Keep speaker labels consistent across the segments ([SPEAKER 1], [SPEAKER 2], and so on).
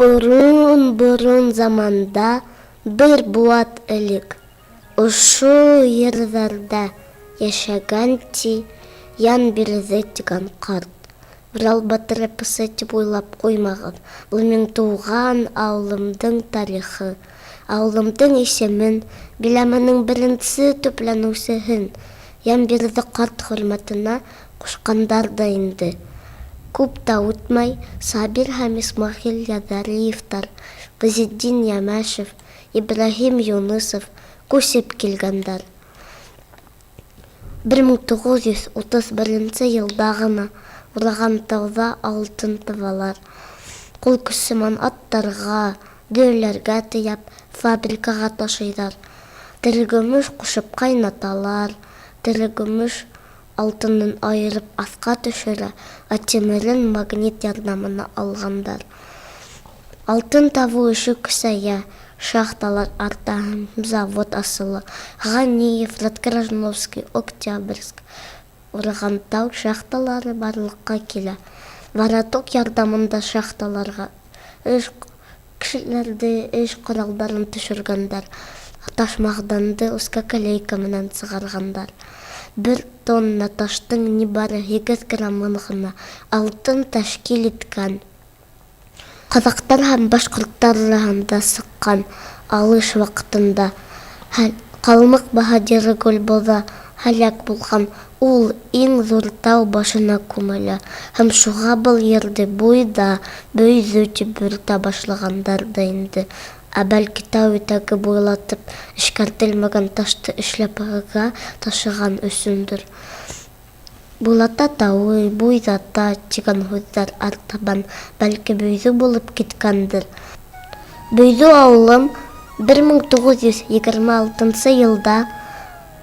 [SPEAKER 1] Борон-борон заманда, бер быуат элек, ошо ерҙәрҙә йәшәгән, ти, Йәнбирҙе тигән ҡарт. Урал батыр эпосы тип уйлап ҡуймағыҙ, был минең тыуған ауылымдың тарихы. Ауылымдың исемен, биләмәнең беренсе төпләнеүсеһен, Йәнбирҙе ҡарт хөрмәтенә ҡушҡандар ҙа инде. Күп тә үтмәй, Сабир һәм Исмәғил Яҙариевтар, Ғизетдин Йәмәшев, Ибраһим Юнысов күсеп килгәндәр. 1931 нче йылда ғына Урағантауҙа алтын табалар. Ҡул көсө менән аттарға, дөйәләргә тейәп, фабрикаға ташыйҙар. Терегөмөш ҡушып ҡайнаталар. Терегөмөш алтынын айырып аҫҡа төшөрә, ә тимерен магнит ярҙамына алғандар. Алтын табыу эше көсәйә, шахталар арта һәм завод асыла. Ганиев, Радкражновский, Октябрьск, Урғантау шахталары барлыҡҡа килә. Вороток ярҙамында шахталарға эш кешеләрҙе, эш ҡоралдарын төшөргәндәр, таш-мағданды узкоколейка менән сығарғандар. Бер тонна таштың нибары һигеҙ граммын ғына алтын тәшкил иткән. Ҡаҙаҡтар һәм башҡорттар араһында сыҡҡан алыш ваҡытында ҡалмыҡ баһадиры Гөлбоҙа һәләк булған, ул иң ҙур тау башына күмелә һәм шуға был ерҙе Буйҙа, Бөйҙө тип йөрөтә башлағандар ҙа инде. Ә бәлки тау итәге буйлатып эшкәртелмәгән ташты эшләпәгә ташыған өсөндөр. Буйлата тауы, буйҙата тигән һүҙҙәр артабан, бәлки, бөйҙө булып киткәндер. Бөйҙө ауылым 1926 нсы йылда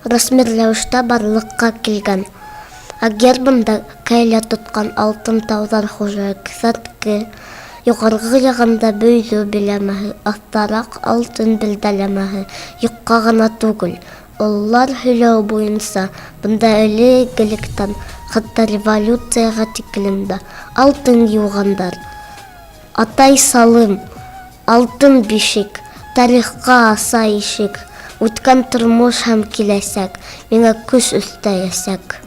[SPEAKER 1] рәсми рәүештә барлыҡҡа килгән. Ә гербында кәйлә тотҡан алтын тауҙар хужа кеҫәртке, юғарғы яғында бөйҙө биләмәһе, аҫтараҡ алтын билдәләмәһе юҡҡа ғына түгел. Ололар һөйләүе буйынса, бында элек-электән, хатта революцияға тиклем дә, алтын йыуғандар. Атай салым, алтын бишек, тарихҡа аса ишек, үткән тормош һәм киләсәк миңә көс өҫтәйәсәк.